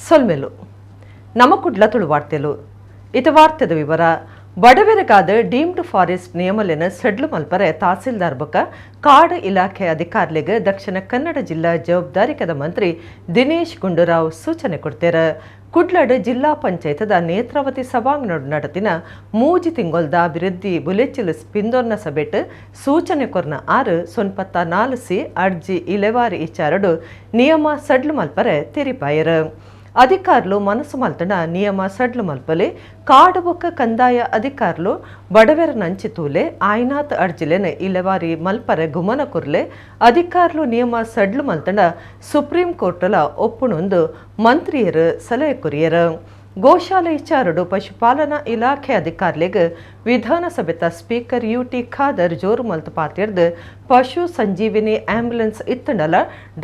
ಸೊಲ್ಮೆಲು ನಮ್ಮ ಕುಡ್ಲ ತುಳು ವಾರ್ತೆಲು. ಇತ ವಾರ್ತೆದ ವಿವರ. ಬಡವೆರಗಾದ ಡೀಮ್ಡ್ ಫಾರೆಸ್ಟ್ ನಿಯಮಲೆನ ಸೆಡ್ಲು ಮಲ್ಪರೆ ತಹಸೀಲ್ದಾರ್ ಬೊಕ ಕಾಡು ಇಲಾಖೆ ಅಧಿಕಾರಿಲೆಗ್ ದಕ್ಷಿಣ ಕನ್ನಡ ಜಿಲ್ಲಾ ಜವಾಬ್ದಾರಿಕದ ಮಂತ್ರಿ ದಿನೇಶ್ ಗುಂಡೂರಾವ್ ಸೂಚನೆ ಕೊಡ್ತೇರು. ಕುಡ್ಲಡ್ ಜಿಲ್ಲಾ ಪಂಚಾಯತ್ದ ನೇತ್ರಾವತಿ ಸಭಾಂಗಣಡ್ ನಡತಿನ 3 ತಿಂಗೊಲ್ದ ಅಭಿವೃದ್ಧಿ ಬುಲೆಚಿಲ್ ಪಿಂದೊರ್ನ ಸಭೆಟ್ ಸೂಚನೆ ಕೊರ್ನ ಆರು 94 ಸಿ ಅರ್ಜಿ ಇಲೆವಾರಿ ಇಚಾರಡು ನಿಯಮ ಸಡ್ಲು ಮಲ್ಪರೆ ತೆರಿಪಾಯರು. ಅಧಿಕಾರುಲು ಮನಸ್ಸು ಮಲ್ತಂಡ ನಿಯಮ ಸಡ್ಲು ಮಲ್ಪಲೆ. ಕಾಡು ಬೊಕ್ಕ ಕಂದಾಯ ಅಧಿಕಾರುಲು ಬಡವೆರ ನಂಚಿ ತೂಲೆ, ಆಯ್ನಾತ್ ಅರ್ಜಿಲೆನ್ ಇಲೆವಾರಿ ಮಲ್ಪರೆ ಗುಮನ ಕುರ್ಲೆ. ಅಧಿಕಾರುಲು ನಿಯಮ ಸಡ್ಲು ಮಲ್ತಂಡ ಸುಪ್ರೀಂ ಕೋರ್ಟಲ ಒಪ್ಪುಣೊಂದು ಮಂತ್ರಿಯರು ಸಲಹೆ ಕೊರಿಯರು. ಗೋಶಾಲೆ ವಿಚಾರಡು ಪಶುಪಾಲನಾ ಇಲಾಖೆ ಅಧಿಕಾರಿಲೆಗ್ ವಿಧಾನಸಭೆತ ಸ್ಪೀಕರ್ ಯು.ಟಿ. ಖಾದರ್ ಜೋರು ಮಲ್ತು ಪಾತಿರ್ದು, ಪಶು ಸಂಜೀವಿನಿ ಆಂಬ್ಯುಲೆನ್ಸ್ ಇತ್ತಂಡಲ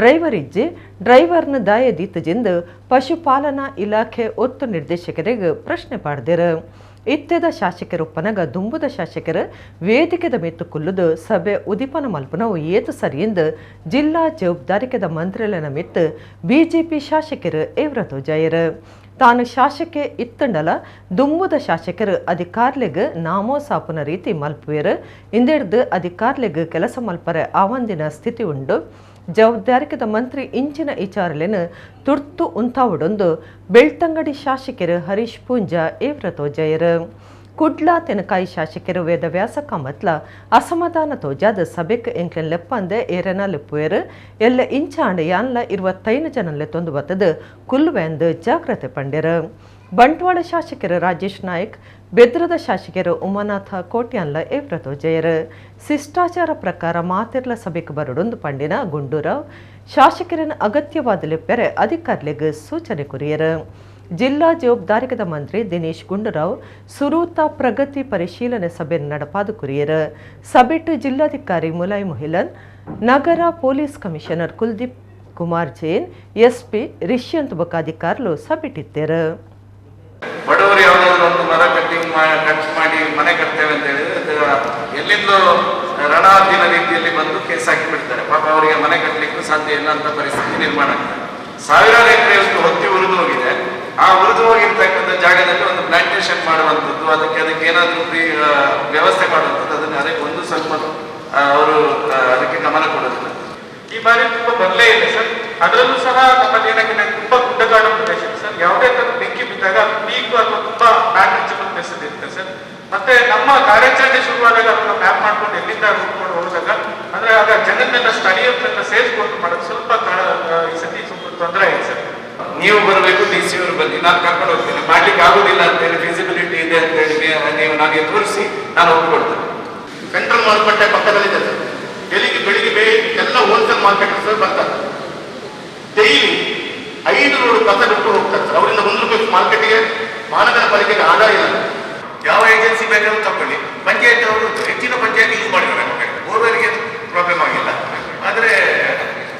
ಡ್ರೈವರ್ ಇಜ್ಜಿ, ಡ್ರೈವರ್ನ ದಾಯ ದೀತಜಿಂದು ಪಶುಪಾಲನಾ ಇಲಾಖೆ ಒತ್ತು ನಿರ್ದೇಶಕರಿಗೆ ಪ್ರಶ್ನೆ ಪಾಡ್ದಿರು. ಇತ್ತೆದ ಶಾಸಕರು ಪನಗ ದುಂಬುದ ಶಾಸಕರು ವೇದಿಕೆದ ಮಿತ್ತು ಕುಲ್ಲುದು ಸಭೆ ಉದಿಪನ ಮಲ್ಪನವು ಏತು ಸರಿಯೆಂದು ಜಿಲ್ಲಾ ಜವಾಬ್ದಾರಿಕೆದ ಮಂತ್ರಿಲೆನ ಮಿತ್ತು ಬಿಜೆಪಿ ಶಾಸಕರು ಏವ್ರ ತೋಜಾಯರು. ತಾನು ಶಾಸಕೆ ಇತ್ತಂಡಲ ದುಂಬುದ ಶಾಸಕರು ಅಧಿಕಾರ್ಲೆಗ್ ನಾಮೋ ಸಾಪುನ ರೀತಿ ಮಲ್ಪುವೆರು. ಇಂದೆಡ್ದು ಅಧಿಕಾರ್ಲೆಗ್ ಕೆಲಸ ಮಲ್ಪರೆ ಆವಂದಿನ ಸ್ಥಿತಿ ಉಂಡು. ಜವಾಬ್ದಾರಿಕೆದ ಮಂತ್ರಿ ಇಂಚಿನ ವಿಚಾರಲೆನ್ ತುರ್ತು ಉಂತಾವಡೊಂದು ಬೆಳ್ತಂಗಡಿ ಶಾಸಕರು ಹರೀಶ್ ಪೂಂಜಾ ಏವ್ರ ತೋಜಾಯರು. ಕುಡ್ಲ ತೆನಕಾಯಿ ಶಾಸಕರು ವೇದವ್ಯಾಸ ಕಾಮತ್ಲ ಅಸಮಾಧಾನ ತೋಜಾದ, ಸಭೆಕ್ ಎಂಕ್ಲೆನ್ ಲೆಪ್ಪಂದೆ ಏರೆನ ಲೆಪ್ಪುವೆರು. ಎಲ್ಲ ಇಂಚಾಂಡ ಯಾನ್ಲ 25 ಜನನ್ಲೆ ತೊಂದು ಬತ್ತದು ಕುಲ್ಲುವೆಂದು ಜಾಗ್ರತೆ ಪಂಡೆರು. ಬಂಟ್ವಾಳ ಶಾಸಕರು ರಾಜೇಶ್ ನಾಯ್ಕ್, ಬೆದ್ರದ ಶಾಸಕರು ಉಮಾನಾಥ ಕೋಟ್ಯಾನ್ಲ ಏವ್ರ ತೋಜಯರು. ಶಿಷ್ಟಾಚಾರ ಪ್ರಕಾರ ಮಾತಿರ್ಲ ಸಭೆಗೆ ಬರಡೊಂದು ಪಂಡಿನ ಗುಂಡೂರಾವ್ ಶಾಸಕರನ್ನು ಅಗತ್ಯವಾದ ಲೆಪ್ಪೆರೆ ಅಧಿಕಾರಿಲೆಗ್ ಸೂಚನೆ ಕೊರಿಯರು. ಜಿಲ್ಲಾ ಜವಾಬ್ದಾರಿಕದ ಮಂತ್ರಿ ದಿನೇಶ್ ಗುಂಡೂರಾವ್ ಸುರೂತ ಪ್ರಗತಿ ಪರಿಶೀಲನೆ ಸಭೆ ನಡಪಾದು ಕುರಿಯರು. ಸಭೆಟ್ ಜಿಲ್ಲಾಧಿಕಾರಿ ಮುಲೈ ಮೊಹಿಲನ್, ನಗರ police commissioner Kuldeep Kumar Jain, SP Rishyanth ಬೊಕ್ಕ ಅಧಿಕಾರಿಲು ಸಭೆಟಿತ್ತೇರು. ಬಡವರು ಯಾವುದಾದ್ರು ಒಂದು ಮರ ಕಟ್ಟಿಂಗ್ ಕಟ್ ಮಾಡಿ ಮನೆ ಕಟ್ತೇವೆ ಅಂತ ಹೇಳಿದ್ರೆ, ಅದು ಎಲ್ಲಿಂದಲೋ ರಣಾಧೀನ ರೀತಿಯಲ್ಲಿ ಬಂದು ಕೇಸ್ ಹಾಕಿ ಬಿಡ್ತಾರೆ. ಪಾಪ, ಅವರಿಗೆ ಮನೆ ಕಟ್ಟಲಿಕ್ಕೂ ಸಾಧ್ಯ ಇಲ್ಲ ಅಂತ ಪರಿಸ್ಥಿತಿ ನಿರ್ಮಾಣ ಆಗ್ತದೆ. ಸಾವಿರಾರು ಎಕರೆಯಷ್ಟು ಹೊತ್ತಿ ಉರಿದು ಹೋಗಿದೆ. ಆ ಉರಿದು ಹೋಗಿರ್ತಕ್ಕಂಥ ಜಾಗದಲ್ಲಿ ಒಂದು ಪ್ಲಾಂಟೇಶನ್ ಮಾಡುವಂಥದ್ದು, ಅದಕ್ಕೆ ಅದಕ್ಕೆ ಏನಾದರೂ ಫ್ರೀ ವ್ಯವಸ್ಥೆ ಮಾಡುವಂಥದ್ದು, ಅದನ್ನು ಅದಕ್ಕೆ ಒಂದು ಸ್ವಲ್ಪ ಅವರು ಅದಕ್ಕೆ ಗಮನ ಕೊಡೋದಿಲ್ಲ. ಈ ಬಾರಿ ತುಂಬಾ ಬರಲೇ ಇಲ್ಲ ಸರ್. ಅದರಲ್ಲೂ ಸಹ ನಮ್ಮಲ್ಲಿ ಏನಾಗಿದೆ, ತುಂಬಾ ಗುಡ್ಡಗಾಡು ಪ್ರದೇಶ ಇದೆ ಸರ್. ಯಾವುದೇ ತರ ಬೆಂಕಿ ಬಿದ್ದಾಗ ಅದು ಪೀಕ್ ಅಥವಾ ತುಂಬಾ ನಾನ್ ರೀಚಬಲ್ ಪ್ಲೇಸ್ ಇರುತ್ತೆ ಸರ್. ಮತ್ತೆ ನಮ್ಮ ಕಾರ್ಯಾಚರಣೆ ಶುರುವಾದಾಗ ಅದನ್ನ ಮ್ಯಾಪ್ ಮಾಡ್ಕೊಂಡು ಎಲ್ಲಿಂದ ರೂಟ್ ಮಾಡಿ ಹೋದಾಗ, ಅಂದ್ರೆ ಆಗ ಜನನ್ನೆಲ್ಲ, ಸ್ಥಳೀಯರನ್ನೆಲ್ಲ ಸೇರಿಸ್ಕೊಂಡು ಮಾಡೋದು ಸ್ವಲ್ಪ ಈ ಸತಿ ಸ್ವಲ್ಪ ತೊಂದರೆ ಆಯ್ತು ಸರ್. ನೀವು ಬರಬೇಕು, ಡಿ ಸಿ ಅವರು ಬನ್ನಿ, ನಾನು ಕರ್ಕೊಂಡು ಹೋಗ್ತೇನೆ. ಮಾಡ್ಲಿಕ್ಕೆ ಆಗುದಿಲ್ಲ ಅಂತ ಹೇಳಿ, ಫಿಸಿಬಿಲಿಟಿ ಇದೆ ಅಂತ ಹೇಳಿ ನೀವು ನನಗೆ ತೋರಿಸಿ, ನಾನು ಒಪ್ಪಿಕೊಡ್ತೇನೆ. ಸೆಂಟ್ರಲ್ ಮಾರುಕಟ್ಟೆ ಪಕ್ಕದಲ್ಲಿದೆ ಸರ್. ಬೆಳಿಗ್ಗೆ ಬೆಳಿಗ್ಗೆ ಎಲ್ಲ ಹೋಲ್ಸೇಲ್ ಮಾರ್ಕೆಟ್ ಸರ್ ಬರ್ತಾರೆ. ಡೈಲಿ 5 ಲೋಡು ಕಸ ಬಿಟ್ಟು ಹೋಗ್ತಾರೆ ಸರ್. ಅವರಿಂದ ₹1 ಮಾರ್ಕೆಟ್ಗೆ, ಮಹಾನಗರ ಪಾಲಿಕೆಗೆ ಆದಾಯ ಇಲ್ಲ. ಯಾವ ಏಜೆನ್ಸಿ ಬೇಕಾದ್ರೂ ತಗೊಳ್ಳಿ. ಪಂಚಾಯತ್ ಅವರು, ಹೆಚ್ಚಿನ ಪಂಚಾಯತ್ ಯೂಸ್ ಮಾಡಿದ್ದಾರೆ. ಬೋರ್ವೆಲ್ಗೆ ಪ್ರಾಬ್ಲಮ್ ಆಗಿಲ್ಲ. ಆದರೆ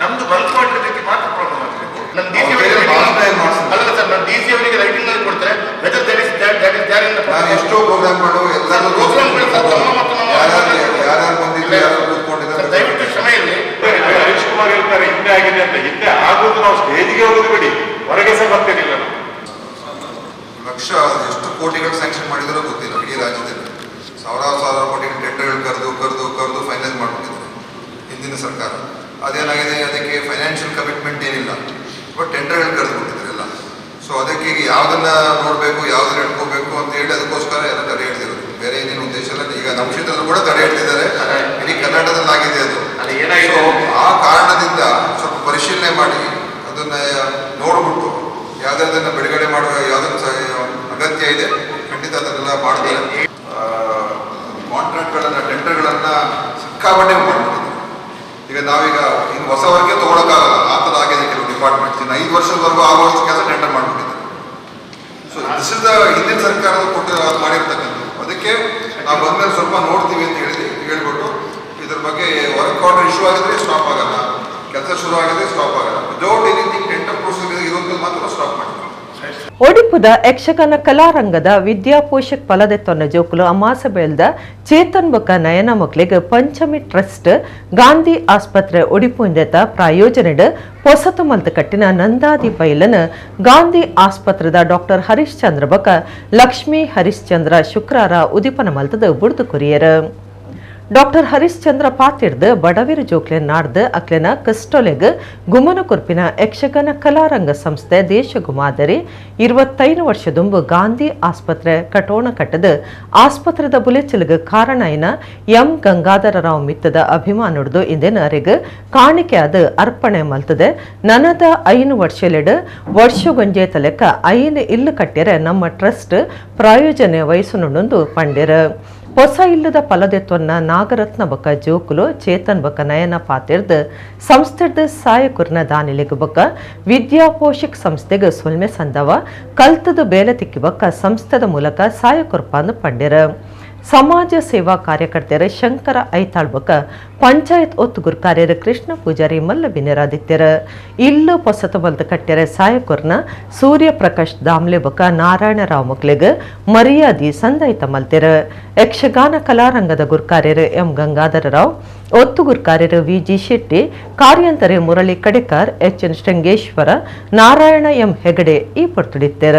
ನಮ್ದು ಬಲ್ಕ್ ವಾಟರ್ ಬಗ್ಗೆ ಮಾತ್ರ ಪ್ರಾಬ್ಲಮ್ ಆಗ್ತದೆ. ನಮ್ಮ ಡಿ ಸಿ ಅವ್ರ ಭಾಷಣ ಏನ್ ಮಾಡ್ಸಿದ್ರು? ಅಲ್ಲ ಸರ್, ನಾನು ಡಿ ಸಿ ಅವರಿಗೆ ರೈಟಿಂಗ್ ನಲ್ಲಿ ಕೊಡ್ತಾರೆ, whether that is there in ನಾನು ಎಷ್ಟೋ ಪ್ರೋಗ್ರಾಮ್ಗಳು ಎಲ್ಲರೂ ಪ್ರೋಗ್ರಾಮ್ಗಳು ಸರ್, ನಮ್ಮ ಮತ್ತು ನಮ್ಮ ಯಾರ್ಯಾರು ಯಾರ್ಯಾರು ಬಂದಿದ್ರು, ಯಾರು ಕೂತ್ಕೊಂಡಿದ್ದಾರೆ. ಸರ್, ದಯವಿಟ್ಟು ಕ್ಷಮೆ ಇರಲಿ. ಹರೀಶ್ ಕುಮಾರ್ ಹೇಳ್ತಾರೆ ಹಿಂದೆ ಆಗಿದೆ ಅಂತ. ಹಿಂದೆ ಆಗೋದು, ನಾವು ಸ್ಟೇಜ್ಗೆ ಹೋಗೋದು ಬಿಡಿ, ಹೊರಗೆ ಸಹ ಬರ್ತಿರ್ಲಿಲ್ಲ ನಾವು. ಲಕ್ಷ ಎಷ್ಟು ಕೋಟಿಗಳು ಸ್ಯಾಂಕ್ಷನ್ ಮಾಡಿದಾರೋ ಗೊತ್ತಿಲ್ಲ. ಇಡೀ ರಾಜ್ಯದಲ್ಲಿ ಸಾವಿರಾರು ಸಾವಿರಾರು ಕೋಟಿಗಳು ಟೆಂಡರ್ಗಳು ಕರೆದು ಕರೆದು ಕರೆದು ಫೈನಲೈಸ್ ಮಾಡಿಬಿಟ್ಟಿದ್ದಾರೆ ಹಿಂದಿನ ಸರ್ಕಾರ. ಅದೇನಾಗಿದೆ, ಅದಕ್ಕೆ ಫೈನಾನ್ಷಿಯಲ್ ಕಮಿಟ್ಮೆಂಟ್ ಏನಿಲ್ಲ, ಬಟ್ ಟೆಂಡರ್ಗಳು ಕರೆದು ಬಿಟ್ಟಿದ್ದಾರೆ ಎಲ್ಲ. ಸೊ ಅದಕ್ಕೆ ಈಗ ಯಾವುದನ್ನ ನೋಡಬೇಕು, ಯಾವುದನ್ನ ಇಟ್ಕೋಬೇಕು ಅಂತ ಹೇಳಿ, ಅದಕ್ಕೋಸ್ಕರ ಎಲ್ಲ ತಡೆ ಹಿಡಿದಿರೋದು. ಬೇರೆ ಏನೇನು ಉದ್ದೇಶ ಇಲ್ಲ. ಈಗ ನಮ್ಮ ಕ್ಷೇತ್ರದಲ್ಲೂ ಕೂಡ ತಡೆ ಹಿಡಿದಿದ್ದಾರೆ. ಇಡೀ ಕರ್ನಾಟಕದಲ್ಲಿ ಆಗಿದೆ ಅದು. ಅದು ಏನಾಗಿದೆ? So, ಆ ಕಾರಣದಿಂದ ಸ್ವಲ್ಪ ಪರಿಶೀಲನೆ ಮಾಡಿ, ಅದನ್ನ ನೋಡ್ಬಿಟ್ಟು, ಯಾವ್ದಾದನ್ನ ಬಿಡುಗಡೆ ಮಾಡುವ ಯಾವ್ದನ್ನ ಅಗತ್ಯ ಇದೆ, ಖಂಡಿತ ಅದನ್ನೆಲ್ಲ ಮಾಡ್ತಾರೆ. ಕಾಂಟ್ರಾಕ್ಟ್ಗಳನ್ನ, ಟೆಂಡರ್ಗಳನ್ನ ಸಿಕ್ಕಾಪಟ್ಟೆ ಮಾಡ್ಬಿಟ್ಟಿದ್ದಾರೆ. ಈಗ ನಾವೀಗ ಇನ್ನು ಹೊಸ ವರ್ಕೆ ತಗೊಳಕ್ಕಾಗಲ್ಲ, ಆ ಥರ ಆಗಿದೆ ಕೆಲವು ಡಿಪಾರ್ಟ್ಮೆಂಟ್ಸ್. ಇನ್ನು 5 ವರ್ಷದವರೆಗೂ ಆಗುವಷ್ಟು ಕೆಲಸ ಟೆಂಡರ್ ಮಾಡ್ಬಿಟ್ಟಿದ್ದಾರೆ. ಸೊ this is the ಹಿಂದಿನ ಸರ್ಕಾರದ ಕೊಟ್ಟು ಮಾಡಿರ್ತಕ್ಕಂಥದ್ದು. ಅದಕ್ಕೆ ನಾವು ಬಂದ್ಮೇಲೆ ಸ್ವಲ್ಪ ನೋಡ್ತೀವಿ ಅಂತ ಹೇಳಿ ಹೇಳ್ಬಿಟ್ಟು, ಇದ್ರ ಬಗ್ಗೆ ವರ್ಕ್ ಆರ್ಡರ್ ಇಶ್ಯೂ ಆಗಿದ್ರೆ ಸ್ಟಾಪ್ ಆಗಲ್ಲ, ಕೆಲಸ ಶುರು ಆಗಿದ್ರೆ ಸ್ಟಾಪ್ ಆಗಲ್ಲ. ವಿದೌಟ್ ಎನಿಥಿಂಗ್ ಟೆಂಡರ್ ಪ್ರೊಸೀಜರ್ ಇರುವಂಥದ್ದು ಮಾತ್ರ ಸ್ಟಾಪ್ ಮಾಡ್ತೀವಿ. ಒಡಿಪುದ ಯಕ್ಷಗಾನ ಕಲಾರಂಗದ ವಿದ್ಯಾಪೋಷಕ್ ಫಲದೆತ್ತೊನ್ನ ಜೋಕುಲು ಅಮಾಸಬೇಲ್ದ ಚೇತನ್ ಬೊಕ್ಕ ನಯನ ಮಕ್ಳಿಗೆ ಪಂಚಮಿ ಟ್ರಸ್ಟ್ ಗಾಂಧಿ ಆಸ್ಪತ್ರೆ ಒಡಿಪು ಇಂದೆತ ಪ್ರಾಯೋಜನೆಡ್ ಪೊಸತು ಮಲ್ತು ಕಟ್ಟಿನ ನಂದಾದಿ ಪೈಲನ್ ಗಾಂಧಿ ಆಸ್ಪತ್ರೆದ ಡಾಕ್ಟರ್ ಹರಿಶ್ಚಂದ್ರ ಬೊಕ್ಕ ಲಕ್ಷ್ಮೀ ಹರಿಶ್ಚಂದ್ರ ಶುಕ್ರಾರ ಉದಿಪನ ಮಲ್ತದ ಬುಡ್ದು ಕೊರಿಯರ್. ಡಾಕ್ಟರ್ ಹರಿಶ್ಚಂದ್ರ ಪಾತಿಡ್ದು ಬಡವಿರು ಜೋಕ್ಲೆ ನಾಡ್ದು ಅಕ್ಲೆನ ಕಷ್ಟೊಲೆಗ್ ಗುಮನ ಕೊರ್ಪಿನ ಯಕ್ಷಗಾನ ಕಲಾರಂಗ ಸಂಸ್ಥೆ ದೇಶಗುಮಾದರಿ 25 ವರ್ಷದುಂಬು ಗಾಂಧಿ ಆಸ್ಪತ್ರೆ ಕಟೋಣ ಕಟ್ಟದು ಆಸ್ಪತ್ರೆದ ಬುಲೆಚಿಲ್ಗ್ ಕಾರಣ ಎಂ ಗಂಗಾಧರರಾವ್ ಮಿತ್ತದ ಅಭಿಮಾನುಡ್ದು ಇಂದೇನ ಅರೆಗ್ ಕಾಣಿಕೆ ಅದು ಅರ್ಪಣೆ ಮಲ್ತದೆ. ನನದ 5 ವರ್ಷಲೆಡ್ ವರ್ಷಗೊಂಜೆ ತಲೆಕ್ಕ 5 ಇಲ್ಲು ಕಟ್ಟಿರೆ ನಮ್ಮ ಟ್ರಸ್ಟ್ ಪ್ರಾಯೋಜನೆ ವಯಸ್ಸುನುಂಡು ಪಂಡೆರ. ಹೊಸ ಇಲ್ಲದ ಫಲದೆತ್ವನ್ನ ನಾಗರತ್ನ ಬೊಕ್ಕ ಜೋಕುಲು ಚೇತನ್ ಬೊಕ್ಕ ನಯನ ಪಾತಿರ್ದು ಸಂಸ್ಥೆದ ಸಾಯಕುರ್ನ ದಾನಿಲೆಗ್ ಬೊಕ್ಕ ವಿದ್ಯಾಪೋಷಕ್ ಸಂಸ್ಥೆಗೆ ಸೊಲ್ಮೆ ಸಂದವ ಕಲ್ತದ ಬೇಲೆ ತಿಕ್ಕಿ ಬೊಕ್ಕ ಸಂಸ್ಥೆದ ಮೂಲಕ ಸಾಯಕುರ್ಪಾಂದು ಪಂಡೆರ. ಸಮಾಜ ಸೇವಾ ಕಾರ್ಯಕರ್ತೆಯರ ಶಂಕರ ಐತಾಳ್ ಬೊಕ್ಕ ಪಂಚಾಯತ್ ಒತ್ತು ಗುರ್ಕಾರ್ಯರ ಕೃಷ್ಣ ಪೂಜಾರಿ ಮಲ್ಲ ಬಿನೆರಾದಿತ್ಯರ. ಇಲ್ಲು ಪೊಸತು ಬಲ್ದು ಕಟ್ಟೆರೆ ಸಾಯಕುರ್ನ ಸೂರ್ಯ ಪ್ರಕಾಶ್ ದಾಮ್ಲೆ ಬೊಕ್ಕ ನಾರಾಯಣರಾವ್ ಮಕ್ಳಿಗ್ ಮರ್ಯಾದಿ ಸಂದಾಯಿತ ಮಲ್ತೆರ. ಯಕ್ಷಗಾನ ಕಲಾರಂಗದ ಗುರ್ಕಾರ್ಯರು ಎಂ ಗಂಗಾಧರರಾವ್, ಒತ್ತು ಗುರ್ಕಾರ್ಯರು ವಿ ಜಿ ಶೆಟ್ಟಿ, ಕಾರ್ಯಂತರೆ Murali Kadekar, H N Shringeshwara, Narayana M Hegde ಈ ಪೊರ್ತುಡಿತ್ತೆರ.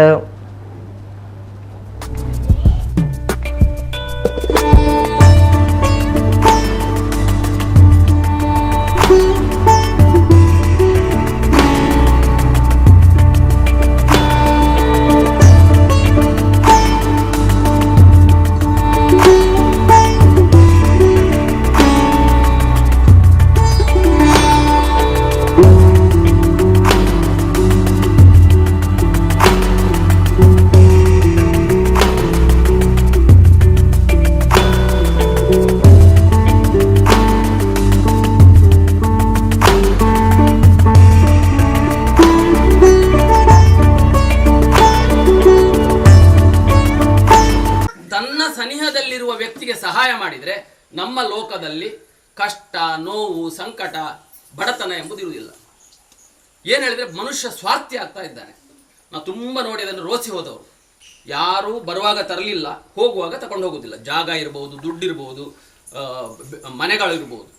ಸಹಾಯ ಮಾಡಿದರೆ ನಮ್ಮ ಲೋಕದಲ್ಲಿ ಕಷ್ಟ, ನೋವು, ಸಂಕಟ, ಬಡತನ ಎಂಬುದು ಇರುವುದಿಲ್ಲ. ಏನು ಹೇಳಿದರೆ ಮನುಷ್ಯ ಸ್ವಾರ್ಥಿ ಆಗ್ತಾ ಇದ್ದಾನೆ. ನಾವು ತುಂಬ ನೋಡಿ ಅದನ್ನು ರೋಸಿ ಹೋದವರು. ಯಾರೂ ಬರುವಾಗ ತರಲಿಲ್ಲ, ಹೋಗುವಾಗ ತಗೊಂಡು ಹೋಗುವುದಿಲ್ಲ. ಜಾಗ ಇರ್ಬೋದು, ದುಡ್ಡಿರ್ಬೋದು, ಮನೆಗಳಿರ್ಬೋದು.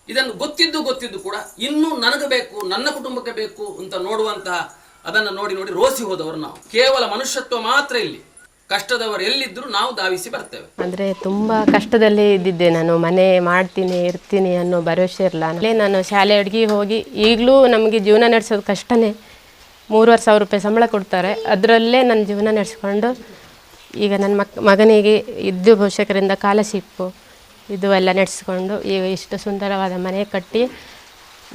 ಇದನ್ನು ಗೊತ್ತಿದ್ದು ಗೊತ್ತಿದ್ದು ಕೂಡ ಇನ್ನೂ ನನಗೆ ಬೇಕು, ನನ್ನ ಕುಟುಂಬಕ್ಕೆ ಬೇಕು ಅಂತ ನೋಡುವಂತಹ ಅದನ್ನು ನೋಡಿ ನೋಡಿ ರೋಸಿ ಹೋದವರು ನಾವು. ಕೇವಲ ಮನುಷ್ಯತ್ವ ಮಾತ್ರ ಇಲ್ಲಿ. ಕಷ್ಟದವರು ಎಲ್ಲಿದ್ದರೂ ನಾವು ಧಾವಿಸಿ ಬರ್ತೇವೆ. ಅಂದರೆ ತುಂಬ ಕಷ್ಟದಲ್ಲಿ ಇದ್ದಿದ್ದೆ ನಾನು. ಮನೆ ಮಾಡ್ತೀನಿ, ಇರ್ತೀನಿ ಅನ್ನೋ ಭರವಸೆ ಇರಲ್ಲ. ಅಲ್ಲೇ ನಾನು ಶಾಲೆ ಅಡುಗೆ ಹೋಗಿ ಈಗಲೂ ನಮಗೆ ಜೀವನ ನಡೆಸೋದು ಕಷ್ಟನೇ. 3,500 ರೂಪಾಯಿ ಸಂಬಳ ಕೊಡ್ತಾರೆ, ಅದರಲ್ಲೇ ನನ್ನ ಜೀವನ ನಡೆಸ್ಕೊಂಡು ಈಗ ನನ್ನ ಮಗನಿಗೆ ಇದ್ದು ಪೋಷಕರಿಂದ ಸ್ಕಾಲರ್ಶಿಪ್ಪು ಇದು ಎಲ್ಲ ನಡೆಸ್ಕೊಂಡು ಈಗ ಇಷ್ಟು ಸುಂದರವಾದ ಮನೆ ಕಟ್ಟಿ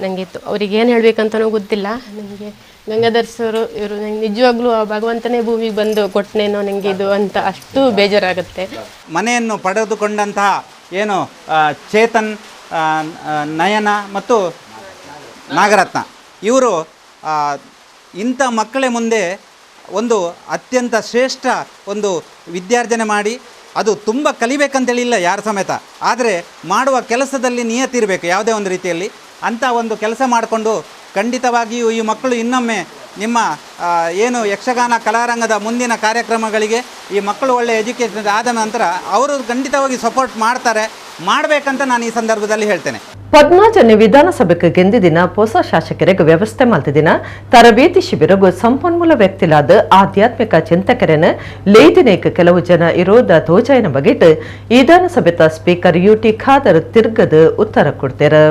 ನನಗೆ ಅವ್ರಿಗೆ ಏನು ಹೇಳಬೇಕಂತನೂ ಗೊತ್ತಿಲ್ಲ. ನನಗೆ ಗಂಗಾಧರ್ ಸರು ಇವರು ನಂಗೆ ನಿಜವಾಗ್ಲೂ ಆ ಭಗವಂತನೇ ಭೂಮಿಗೆ ಬಂದು ಕೊಟ್ಟನೇನೋ ನನಗೆ ಇದು ಅಂತ ಅಷ್ಟು ಬೇಜಾರಾಗುತ್ತೆ. ಮನೆಯನ್ನು ಪಡೆದುಕೊಂಡಂತಹ ಏನು ಚೇತನ್, ನಯನ ಮತ್ತು ನಾಗರತ್ನ ಇವರು ಇಂಥ ಮಕ್ಕಳ ಮುಂದೆ ಒಂದು ಅತ್ಯಂತ ಶ್ರೇಷ್ಠ ಒಂದು ವಿದ್ಯಾರ್ಜನೆ ಮಾಡಿ, ಅದು ತುಂಬ ಕಲಿಬೇಕಂತೇಳಿಲ್ಲ ಯಾರ ಸಮೇತ, ಆದರೆ ಮಾಡುವ ಕೆಲಸದಲ್ಲಿ ನಿಯತಿರಬೇಕು ಯಾವುದೇ ಒಂದು ರೀತಿಯಲ್ಲಿ. ಅಂಥ ಒಂದು ಕೆಲಸ ಮಾಡಿಕೊಂಡು ಖಂಡಿತವಾಗಿಯೂ ಈ ಮಕ್ಕಳು ಇನ್ನೊಮ್ಮೆ ನಿಮ್ಮ ಏನು ಯಕ್ಷಗಾನ ಕಲಾರಂಗದ ಮುಂದಿನ ಕಾರ್ಯಕ್ರಮಗಳಿಗೆ ಈ ಮಕ್ಕಳು ಒಳ್ಳೆಯ ಎಜುಕೇಷನ್ ಆದ ನಂತರ ಅವರು ಖಂಡಿತವಾಗಿ ಸಪೋರ್ಟ್ ಮಾಡ್ತಾರೆ, ಮಾಡಬೇಕಂತ ನಾನು ಈ ಸಂದರ್ಭದಲ್ಲಿ ಹೇಳ್ತೇನೆ. 14ನೇ ವಿಧಾನಸಭೆಗೆ ಗೆಂದಿದಿನ ಹೊಸ ಶಾಸಕರಿಗೆ ವ್ಯವಸ್ಥೆ ಮಲ್ತಿದಿನ ತರಬೇತಿ ಶಿಬಿರಗೂ ಸಂಪನ್ಮೂಲ ವ್ಯಕ್ತಿಲಾದ ಆಧ್ಯಾತ್ಮಿಕ ಚಿಂತಕರನ್ನು ಲೇದಿನೇಕ ಕೆಲವು ಜನ ಇರೋದ ತೋಜಾಯನ ಬಗೆಟ್ ವಿಧಾನಸಭೆತ ಸ್ಪೀಕರ್ ಯುಟಿ ಖಾದರ್ ತಿರ್ಗದ ಉತ್ತರ ಕೊಡ್ತಾರೆ.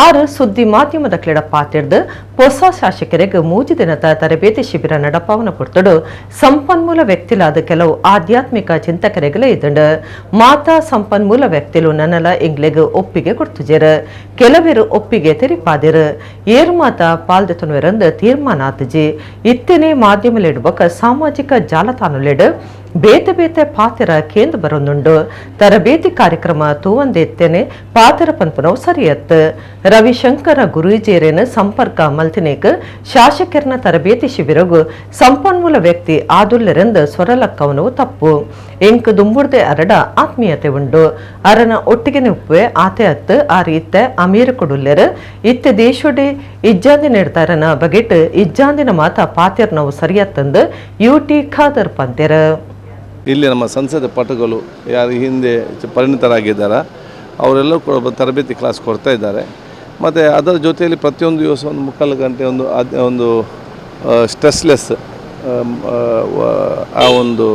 6 ಸುದ್ದಿ ಮಾಧ್ಯಮದ ಕ್ರೀಡ ಪಾತಿಡ್ದು ಹೊಸ ಶಾಸಕರಿಗೆ 3 ದಿನದ ತರಬೇತಿ ಶಿಬಿರ ನಡಪಾವನ ಪುರ್ತಡು ಸಂಪನ್ಮೂಲ ವ್ಯಕ್ತಿಲಾದ ಕೆಲವು ಆಧ್ಯಾತ್ಮಿಕ ಚಿಂತಕರಿಗಲೇ ಇದ್ದಂಡು ಮಾತಾ ಸಂಪನ್ಮೂಲ ವ್ಯಕ್ತಿಲು ನನ್ನಲ ಇಂಗ್ಲೆಗ್ ಒಪ್ಪಿಗೆ ಕೊಡ್ತುಜೇರು, ಕೆಲವರು ಒಪ್ಪಿಗೆ ತೆರಿಪಾದಿರು, ಏರು ಮಾತಾ ಪಾಲ್ದೆತನುವೆರಂದು ತೀರ್ಮಾನ ಆತಜಿ. ಇತ್ತನೇ ಮಾಧ್ಯಮಲಿಡುವಕ ಸಾಮಾಜಿಕ ಜಾಲತಾಣಲಿಡು ಬೇತೆ ಬೇತೆ ಪಾತೆರ ಕೇಂದ್ರ ಬರೊಂದುಂಡು. ತರಬೇತಿ ಕಾರ್ಯಕ್ರಮ ತೂವಂದೆತ್ತೇನೆ ಪಾತೆರ ಪನ್ಪುನವು ಸರಿಯತ್ತು. ರವಿಶಂಕರ ಗುರೂಜಿಯರೇನ ಸಂಪರ್ಕ ಮಲ್ತಿನೇಕ್ ಶಾಸಕರನ ತರಬೇತಿ ಶಿಬಿರಗು ಸಂಪನ್ಮೂಲ ವ್ಯಕ್ತಿ ಆದುಲ್ಲೆರೆಂದು ಸ್ವರಲಕ್ಕವನವು ತಪ್ಪು. ಎಂಕ್ ದುಂಬುಡ್ದೆ ಅರಡ ಆತ್ಮೀಯತೆ ಉಂಡು. ಅರನ ಒಟ್ಟಿಗೆ ಉಪ್ಪುವೆ ಆತೆ ಅತ್ತು ಆರ್ ಇತ್ತೆ ಅಮೀರ್ ಕೊಡುಲ್ಲೆರ್. ಇತ್ತೆ ದೇಶೋಡೆ ಇಜ್ಜಾಂದಿ ನೆಡ್ತಾರನ ಬಗೆಟ್ ಇಜ್ಜಾಂದಿನ ಮಾತ ಪಾತೆರ್ನವು ಸರಿಯತ್ತಂದು ಯು ಟಿ ಖಾದರ್ ಪಂತೆರ್. ಇಲ್ಲಿ ನಮ್ಮ ಸಂಸದ ಪಟುಗಳು ಯಾರು ಹಿಂದೆ ಪರಿಣಿತರಾಗಿದ್ದಾರೆ ಅವರೆಲ್ಲರೂ ಕೂಡ ತರಬೇತಿ ಕ್ಲಾಸ್ ಕೊಡ್ತಾ ಇದ್ದಾರೆ. ಮತ್ತು ಅದರ ಜೊತೆಯಲ್ಲಿ ಪ್ರತಿಯೊಂದು ದಿವಸ ಒಂದು 3.25 ಗಂಟೆ ಒಂದು ಒಂದು ಸ್ಟ್ರೆಸ್ಲೆಸ್ ಆ ಒಂದು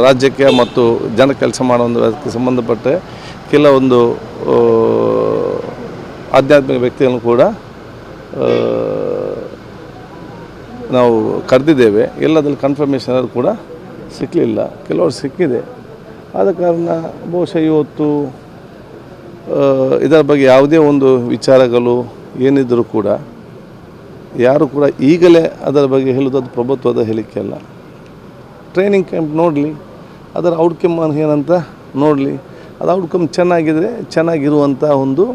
ರಾಜ್ಯಕ್ಕೆ ಮತ್ತು ಜನ ಕೆಲಸ ಮಾಡೋ ಒಂದು ಅದಕ್ಕೆ ಸಂಬಂಧಪಟ್ಟ ಕೆಲವೊಂದು ಆಧ್ಯಾತ್ಮಿಕ ವ್ಯಕ್ತಿಗಳನ್ನು ಕೂಡ ನಾವು ಕರೆದಿದ್ದೇವೆ. ಎಲ್ಲದರಲ್ಲಿ ಕನ್ಫರ್ಮೇಷನ್ ಕೂಡ ಸಿಕ್ಕಲಿಲ್ಲ, ಕೆಲವರು ಸಿಕ್ಕಿದೆ. ಆದ ಕಾರಣ ಬಹುಶಃ ಇವತ್ತು ಇದರ ಬಗ್ಗೆ ಯಾವುದೇ ಒಂದು ವಿಚಾರಗಳು ಏನಿದ್ದರೂ ಕೂಡ ಯಾರು ಕೂಡ ಈಗಲೇ ಅದರ ಬಗ್ಗೆ ಹೇಳೋದು ಅದು ಪ್ರಭುತ್ವದ ಹೇಳಿಕೆ ಅಲ್ಲ. ಟ್ರೈನಿಂಗ್ ಕ್ಯಾಂಪ್ ನೋಡಲಿ, ಅದರ ಔಟ್ಕಮ್ ಏನಂತ ನೋಡಲಿ. ಅದು ಔಟ್ಕಮ್ ಚೆನ್ನಾಗಿದ್ದರೆ ಚೆನ್ನಾಗಿರುವಂಥ ಒಂದು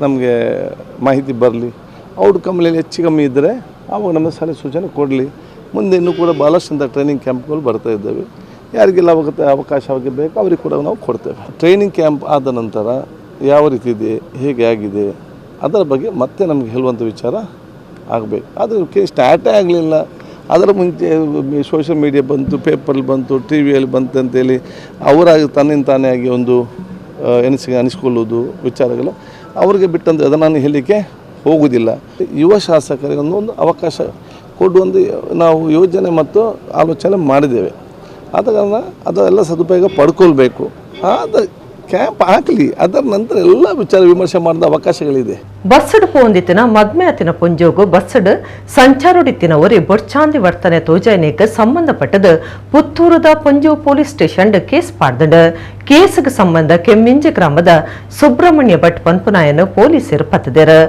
ನಮಗೆ ಮಾಹಿತಿ ಬರಲಿ. ಔಟ್ಕಮ್ನಲ್ಲಿ ಹೆಚ್ಚು ಕಮ್ಮಿ ಇದ್ದರೆ ಆವಾಗ ನಮ್ಮ ಸಲಹೆ ಸೂಚನೆ ಕೊಡಲಿ. ಮುಂದೆ ಇನ್ನೂ ಕೂಡ ಭಾಳಷ್ಟು ಟ್ರೈನಿಂಗ್ ಕ್ಯಾಂಪ್ಗಳು ಬರ್ತಾ ಇದ್ದಾವೆ. ಯಾರಿಗೆಲ್ಲ ಅವಕಾಶವಾಗಿ ಬೇಕು ಅವರಿಗೆ ಕೂಡ ನಾವು ಕೊಡ್ತೇವೆ. ಟ್ರೈನಿಂಗ್ ಕ್ಯಾಂಪ್ ಆದ ನಂತರ ಯಾವ ರೀತಿ ಇದೆ, ಹೇಗೆ ಆಗಿದೆ ಅದರ ಬಗ್ಗೆ ಮತ್ತೆ ನಮಗೆ ಹೇಳುವಂಥ ವಿಚಾರ ಆಗಬೇಕು. ಆದರೆ ಸ್ಟಾರ್ಟೇ ಆಗಲಿಲ್ಲ, ಅದರ ಮುಂಚೆ ಸೋಷಿಯಲ್ ಮೀಡಿಯಾ ಬಂತು, ಪೇಪರಲ್ಲಿ ಬಂತು, ಟಿ ವಿಯಲ್ಲಿ ಬಂತು ಅಂತೇಳಿ ಅವರಾಗಿ ತನ್ನಿಂದ ತಾನೇ ಆಗಿ ಒಂದು ಅನಿಸ್ಕೊಳ್ಳೋದು ವಿಚಾರಗಳು ಅವರಿಗೆ ಬಿಟ್ಟಂತೆ ಅದನ್ನು ನಾನು ಹೇಳಲಿಕ್ಕೆ ಹೋಗುವುದಿಲ್ಲ. ಯುವ ಶಾಸಕರಿಗೆ ಒಂದು ಅವಕಾಶ ಕೊಡುವಂದು ನಾವು ಯೋಜನೆ ಮತ್ತು ಆಲೋಚನೆ ಮಾಡಿದ್ದೇವೆ. ಆದ ಕಾರಣ ಅದೆಲ್ಲ ಸದುಪಯೋಗ ಪಡ್ಕೊಳ್ಬೇಕು. ಆದ ಕ್ಯಾಂಪ್ ಹಾಕಲಿ, ಅದರ ನಂತರ ಎಲ್ಲ ವಿಚಾರ ವಿಮರ್ಶೆ ಮಾಡಿದ ಅವಕಾಶಗಳಿದೆ. ಬಸ್ಸಡ್ ಪೋಂದಿತ್ತಿನ ಮದ್ಮೆ ಅತಿನ ಪುಂಜೋಗು ಬಸ್ಸಡ್ ಸಂಚಾರೋಡಿತ್ತಿನ ಒರಿ ಬೊಡ್ಚಾಂದಿ ವರ್ತನೆ ತೋಜಾಯನೇಕ್ ಸಂಬಂಧಪಟ್ಟದು ಪುತ್ತೂರುದ ಪೊಂಜೋ police station case ಪಾಡ್ದಂಡ. ಕೇಸುಗೆ ಸಂಬಂಧ ಕೆಮ್ಮಿಂಜೆ ಗ್ರಾಮದ ಸುಬ್ರಹ್ಮಣ್ಯ ಭಟ್ ಪನ್ಪುನಾಯನು ಪೊಲೀಸರು ಪತ್ತದೆರು.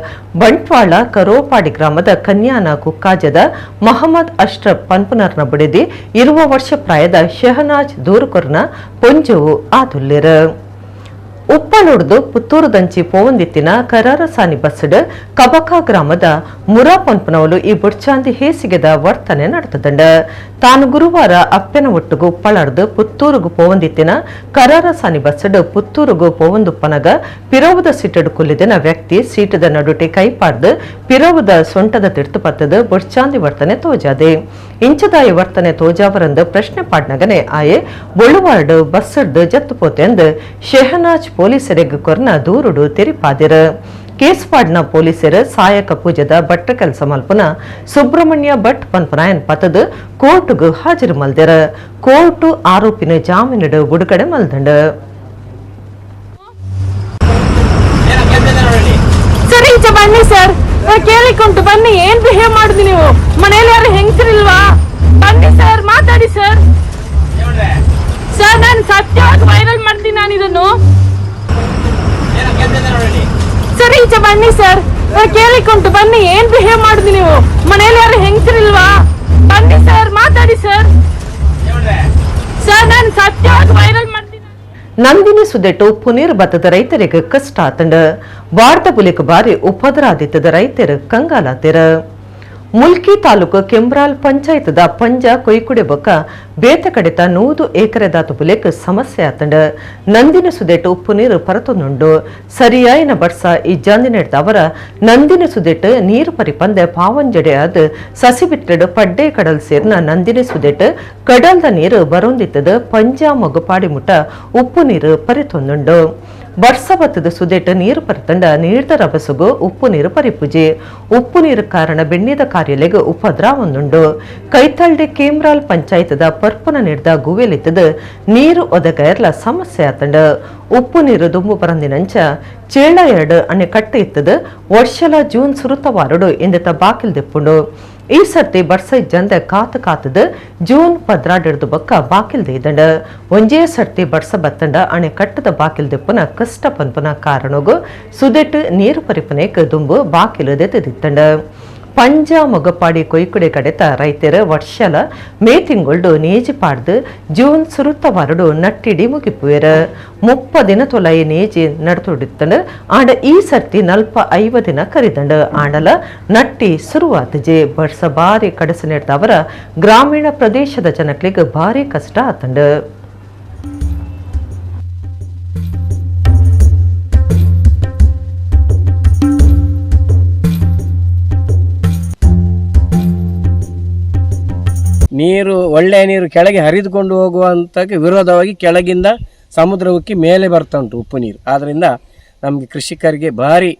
ಬಂಟ್ವಾಳ ಕರೋಪಾಡಿ ಗ್ರಾಮದ ಕನ್ಯಾನ ಕುಕ್ಕಾಜದ ಮಹಮ್ಮದ್ ಅಶ್ರಫ್ ಪನ್ಪುನರ್ನ ಬುಡಿದಿ 20 ವರ್ಷ ಪ್ರಾಯದ ಶೆಹನಾಜ್ ದೂರುಕೊರ್ನ ಪೊಂಜೋವು ಆದುಲ್ಲೆರು. ಉಪ್ಪಲೊಡ್ದು ಪುತ್ತೂರುದಂಚಿ ಪೋವಂದಿತ್ತಿನ ಕರಾರಸಾನಿ ಬಸ್ಸಡ್ ಕಬಕ ಗ್ರಾಮದ ಮುರಾ ಪನ್ಪುನವಲು ಈ ಬುಡ್ಚಾಂದಿ ಹೇಸಿಗೆದ ವರ್ತನೆ ನಡೆತದಂಡ. ತಾನು ಗುರುವಾರ ಅಪ್ಪೆನ ಒಟ್ಟುಗು ಉಪ್ಪಳರ್ದು ಪುತ್ತೂರುಗು ಪೋವಂದಿತ್ತಿನ ಕರಾರಸಾನಿ ಬಸ್ಸಡ್ ಪುತ್ತೂರುಗು ಪೋವಂದುಪ್ಪನಗ ಪಿರವುದ ಸೀಟಡು ಕುಲ್ಲಿದಿನ ವ್ಯಕ್ತಿ ಸೀಟದ ನಡುಟೆ ಕೈಪಾಡ್ದು ಪಿರವುದ ಸೊಂಟದ ತಿರ್ತು ಪತ್ತದು ಬುಡ್ಚಾಂದಿ ವರ್ತನೆ ತೋಜಾದೆ. ಇಂಚದಾಯಿ ವರ್ತನೆ ತೋಜಾವರಂದು ಪ್ರಶ್ನೆ ಪಾಡ್ನಗನೆ ಆಯೆ ಬೊಳುವಾರ್ಡು ಬಸ್ಸಡ್ದು ಜತ್ತು ಪೋತೆಂದು ಶೆಹನಾಜ್ ಪೊಲೀಸರಿಗೆ ಕೊರ್ನ ದೂರುಡು ತೆರಿಪಾದಿರ. ಕೇಸ್ ಪಾಡ್ನ ಪೊಲೀಸರು ಸಾಯಕ ಪೂಜದ ಭಟ್ಟ ಕೆಲಸ ಮಲ್ಪನ ಸುಬ್ರಹ್ಮಣ್ಯ ಭಟ್ ಪನ್ಪನಾಯನ್ ಪತದು ಕೋರ್ಟ್ಗೂ ಹಾಜರು ಮಲ್ದಿರ. ಕೋರ್ಟ್ ಆರೋಪಿನ ಜಾಮೀನಿಡು ಬಿಡುಗಡೆ ಮಲ್ದಂಡ. ಸರ್ ಈಚೆ ಬನ್ನಿ ಸರ್, ಕೇಳಿಕೊಂಟು ಬನ್ನಿ. ಏನ್ ಬಿಹೇವ್ ಮಾಡುದು ನೀವು? ಮನೇಲಿ ಯಾರು ಹೆಂಗಸರಿಲ್ವಾ? ಬನ್ನಿ ಸರ್, ಮಾತಾಡಿ ಸರ್. ಸರ್ ನಾನು ಸತ್ಯವಾಗಿ ವೈರಲ್ ಮಾಡ್ತೀನಿ ನಾನು ಇದನ್ನು. ಸರ್ ಈಚೆ ಬನ್ನಿ ಸರ್, ಕೇಳಿಕೊಂಟು ಬನ್ನಿ. ಏನ್ ಬಿಹೇವ್ ಮಾಡುದು ನೀವು? ಮನೇಲಿ ಯಾರು ಹೆಂಗಸರಿಲ್ವಾ? ಬನ್ನಿ ಸರ್, ಮಾತಾಡಿ ಸರ್. ಸರ್ ನಾನು ಸತ್ಯವಾಗಿ ವೈರಲ್ ಮಾಡ್ತೀನಿ. ನಂದಿನಿ ಸುದೆಟ್ಟು ಪುನೀರ್ ಬತ್ತದ ರೈತರಿಗೆ ಕಷ್ಟ ಆತಂಡ. ವಾರ್ದ ಬುಲಿಕ್ ಬಾರಿ ಉಪದ್ರ ಆದಿತ್ತದ ರೈತರು ಕಂಗಾಲಾತಿರ. ಮುಲ್ಕಿ ತಾಲೂಕು ಕೆಂಬ್ರಾಲ್ ಪಂಚಾಯತ್ದ ಪಂಜ ಕೊಯ್ಕುಡೆ ಬೊಕ್ಕ ಬೇತ ಕಡೆತ 100 ಎಕರೆದಾತು ಬುಲೆಕ್ ಸಮಸ್ಯೆ ಆತಂಡ. ನಂದಿನಿ ಸುದೆಟ್ಟು ಉಪ್ಪು ನೀರು ಪರತೊಂದುಂಡು. ಸರಿಯಾಯಿನ ಬರ್ಸ ಇಜ್ಜಾಂದಿನೆಡ್ದವರ ನಂದಿನಿ ಸುದೆಟ್ಟು ನೀರು ಪರಿಪಂದೆ ಪಾವಂಜಡೆ ಆದ್ ಸಸಿಬಿಟ್ಟಡು ಪಡ್ಡೆ ಕಡಲ್ ಸೇರ್ನ ನಂದಿನಿ ಸುದೆಟ್ಟು ಕಡಲ್ದ ನೀರು ಬರೊಂದಿತ್ತದ ಪಂಜ ಮೊಗಪಾಡಿ ಮುಟ್ಟ ಉಪ್ಪು ನೀರು ಪರಿತೊಂದುಂಡು. ವರ್ಷ ಬತ್ತದ ಸುದೆಟ್ಟು ನೀರು ಪರಿತಂಡ ನೀರ್ದ ರಭಸಗು ಉಪ್ಪು ನೀರು ಪರಿಪೂಜೆ. ಉಪ್ಪು ನೀರು ಕಾರಣ ಬೆಣ್ಣಿದ ಕಾರ್ಯಲೆಗೆ ಉಪದ್ರ ಒಂದುಂಡು. ಕೈತಲ್ಡೆ ಕೇಮ್ರಾಲ್ ಪಂಚಾಯತ್ದ ಪರ್ಪನ ನೀರ್ದ ಗುವೆಲಿತ್ತದ ನೀರು ಒದಗೈರ್ಲ ಸಮಸ್ಯೆ ಆತಂಡ. ಉಪ್ಪು ನೀರು ದುಂಬು ಬರಂದಿನಂಚ ಚೇಳ 2 ಅಣೆ ಕಟ್ಟೆ ಇತ್ತದ ವರ್ಷಲ ಜೂನ್ ಸುರುತ ವಾರಡು ಇಂದತ ಬಾಕಿಲ್ ದೆಪ್ಪುಂಡು. ಈ ಸರ್ತಿ ಬರ್ಸ ಜಂದ ಕಾತು ಕಾತದ ಜೂನ್ 12 ಬೊಕ್ಕ ಬಾಕಿಲ್ ದೇದಂಡ. ಒಂಜೇ ಸರ್ತಿ ಬರ್ಸ ಬತ್ತಂಡ ಅಣೆ ಕಟ್ಟದ ಬಾಕಿಲ್ ದೆಪ್ಪುನ ಕಷ್ಟ ಪನ್ಪುನ ಕಾರಣಗು ಸುದೆಟ್ಟು ನೀರು ಪರಿಪನೇಕ್ ದುಂಬು ಬಾಕಿಲು ದೆತ್ತಂಡ. ಪಂಜ ಮೊಗಪಾಡಿ ಕೊಯ್ಕುಡೆ ಕಡೆತ ರೈತರ ವರ್ಷಲ ಮೇ ತಿಂಗೊಳ್ಡು ನೇಜಿ ಪಾಡ್ದು ಜೂನ್ ಸುರುತ್ತ ವಾರಡು ನಟ್ಟಿಡಿ ಮುಗಿಪುವೆರ್. 30 ದಿನ ತೊಲೈ ನೇಜಿ ನಡ್ತೊಡಿತ್ತಂಡು ಆಂಡ ಈ ಸರ್ತಿ 45 ದಿನ ಕರಿದಂಡು ಆಂಡಲ ನಟ್ಟಿ ಸುರುವಾತಜೆ. ಬರ್ಸ ಬಾರಿ ಕಡಸು ನೆಡ್ದವರ ಗ್ರಾಮೀಣ ಪ್ರದೇಶದ ಜನಕ್ಲಿಗೆ ಭಾರಿ ಕಷ್ಟ ಆತಂಡು. ನೀರು ಒಳ್ಳೆಯ ನೀರು ಕೆಳಗೆ ಹರಿದುಕೊಂಡು ಹೋಗುವಂಥಕ್ಕೆ ವಿರೋಧವಾಗಿ ಕೆಳಗಿಂದ ಸಮುದ್ರ ಉಕ್ಕಿ ಮೇಲೆ ಬರ್ತಾ ಉಂಟು ಉಪ್ಪು ನೀರು. ಆದ್ದರಿಂದ ನಮಗೆ ಕೃಷಿಕರಿಗೆ ಭಾರಿ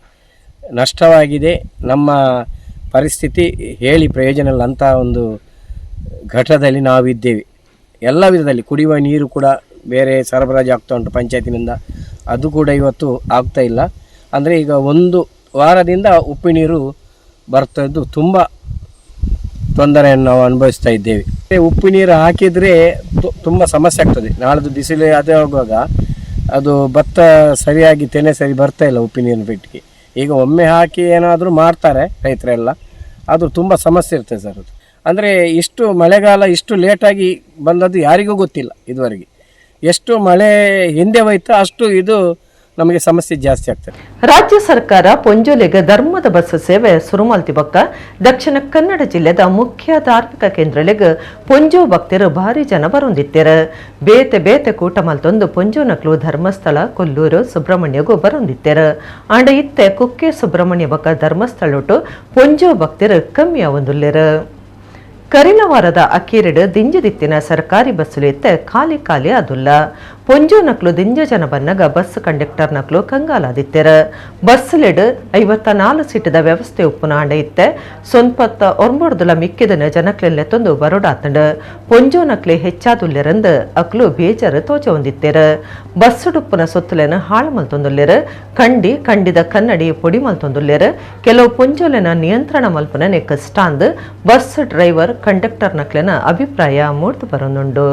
ನಷ್ಟವಾಗಿದೆ. ನಮ್ಮ ಪರಿಸ್ಥಿತಿ ಹೇಳಿ ಪ್ರಯೋಜನ ಇಲ್ಲ ಅಂತ ಒಂದು ಘಟ್ಟದಲ್ಲಿ ನಾವಿದ್ದೇವೆ. ಎಲ್ಲ ವಿಧದಲ್ಲಿ ಕುಡಿಯುವ ನೀರು ಕೂಡ ಬೇರೆ ಸರಬರಾಜು ಆಗ್ತಾ ಉಂಟು ಪಂಚಾಯತಿನಿಂದ, ಅದು ಕೂಡ ಇವತ್ತು ಆಗ್ತಾ ಇಲ್ಲ. ಅಂದರೆ ಈಗ ಒಂದು ವಾರದಿಂದ ಉಪ್ಪು ನೀರು ಬರ್ತಾಯಿದ್ದು ತುಂಬ ತೊಂದರೆಯನ್ನು ನಾವು ಅನುಭವಿಸ್ತಾ ಇದ್ದೇವೆ. ಉಪ್ಪು ನೀರು ಹಾಕಿದರೆ ತುಂಬ ಸಮಸ್ಯೆ ಆಗ್ತದೆ. ನಾಳ್ದು ಬಿಸಿಲು ಅದೇ ಆಗುವಾಗ ಅದು ಭತ್ತ ಸರಿಯಾಗಿ ತೆನೆ ಸರಿ ಬರ್ತಾ ಇಲ್ಲ ಉಪ್ಪು ನೀರಿನ ಪೆಟ್ಟಿಗೆ. ಈಗ ಒಮ್ಮೆ ಹಾಕಿ ಏನಾದರೂ ಮಾಡ್ತಾರೆ ರೈತರೆಲ್ಲ, ಅದು ತುಂಬ ಸಮಸ್ಯೆ ಇರ್ತದೆ ಸರ್. ಅದು ಅಂದರೆ ಇಷ್ಟು ಮಳೆಗಾಲ ಇಷ್ಟು ಲೇಟಾಗಿ ಬಂದದ್ದು ಯಾರಿಗೂ ಗೊತ್ತಿಲ್ಲ ಇದುವರೆಗೆ. ಎಷ್ಟು ಮಳೆ ಹಿಂದೆ ಹೋಯ್ತೋ ಅಷ್ಟು ಇದು ನಮಗೆ ಸಮಸ್ಯೆ ಜಾಸ್ತಿ ಆಗ್ತದೆ. ರಾಜ್ಯ ಸರ್ಕಾರ ಪೊಂಜೋಲೆಗೆ ಧರ್ಮದ ಬಸ್ ಸೇವೆ ಸುರುಮಲ್ತಿ ಬಕ್ಕ ದಕ್ಷಿಣ ಕನ್ನಡ ಜಿಲ್ಲೆದ ಮುಖ್ಯ ಧಾರ್ಮಿಕ ಕೇಂದ್ರಲೆಗ್ ಪೊಂಜೋ ಭಕ್ತರು ಭಾರಿ ಜನ ಬರೊಂದಿತ್ತೆರ್. ಬೇತೆ ಬೇತೆ ಕೂಟ ಮಲ್ತೊಂದು ಪೊಂಜೋ ನಕ್ಲು ಧರ್ಮಸ್ಥಳ, ಕೊಲ್ಲೂರು, ಸುಬ್ರಹ್ಮಣ್ಯಗೂ ಬರೊಂದಿತ್ತೆರ್. ಆಂಡ ಇತ್ತೆ ಕುಕ್ಕೆ ಸುಬ್ರಹ್ಮಣ್ಯ ಬಕ್ಕ ಧರ್ಮಸ್ಥಳೊಟ್ಟು ಪೊಂಜೋ ಭಕ್ತರು ಕಮ್ಮಿ ಆವೊಂದುಲ್ಲೆರ್. ಕರಿನವಾರದ ಅಕ್ಕೀರಿಡು ದಿಂಜದಿತ್ತಿನ ಸರ್ಕಾರಿ ಬಸ್ಸುಲು ಇತ್ತೆ ಖಾಲಿ ಖಾಲಿ ಅದುಲ್ಲ. ಪೊಂಜೋ ನಕ್ಲು ದಿಂಜ ಜನ ಬನ್ನಗ ಬಸ್ ಕಂಡಕ್ಟರ್ ನಕ್ಲು ಕಂಗಾಲಾದಿತ್ತೆರ್. ಬಸ್ಸುಲೆಡು 54 ಸೀಟದ ವ್ಯವಸ್ಥೆ ಉಪ್ಪುನ ಆಂಡ ಇತ್ತೆ ಸೊನ್ಪತ್ತ ಒರ್ಂಬೊಡ್ದುಲ ಮಿಕ್ಕಿದನ ಜನಕ್ಲೆಲ್ಲೆ ತೊಂದು ಬರೋಡಾತಂಡು. ಪೊಂಜೋ ನಕ್ಲೆ ಹೆಚ್ಚಾದುಲ್ಲೆರಂದು ಅಕ್ಲು ಬೇಜಾರು ತೋಚ ಹೊಂದಿತ್ತೆರ್. ಬಸ್ಸುಡುಪ್ಪುನ ಸೊತ್ತುಲೆನ ಹಾಳು ಮಲ್ತೊಂದುಲ್ಲೆರ್. ಕಂಡಿ ಕಂಡಿದ ಕನ್ನಡಿ ಪೊಡಿ ಮಲ್ತೊಂದುಲ್ಲೆರ್. ಕೆಲವು ಪೊಂಜೋಲೆನ ನಿಯಂತ್ರಣ ಮಲ್ಪುನನೆ ಕಷ್ಟಾಂದು ಬಸ್ ಡ್ರೈವರ್ ಕಂಡಕ್ಟರ್ ನಕ್ಲೆನ ಅಭಿಪ್ರಾಯ ಮೂಡ್ದು ಬರೋನುಂಡು.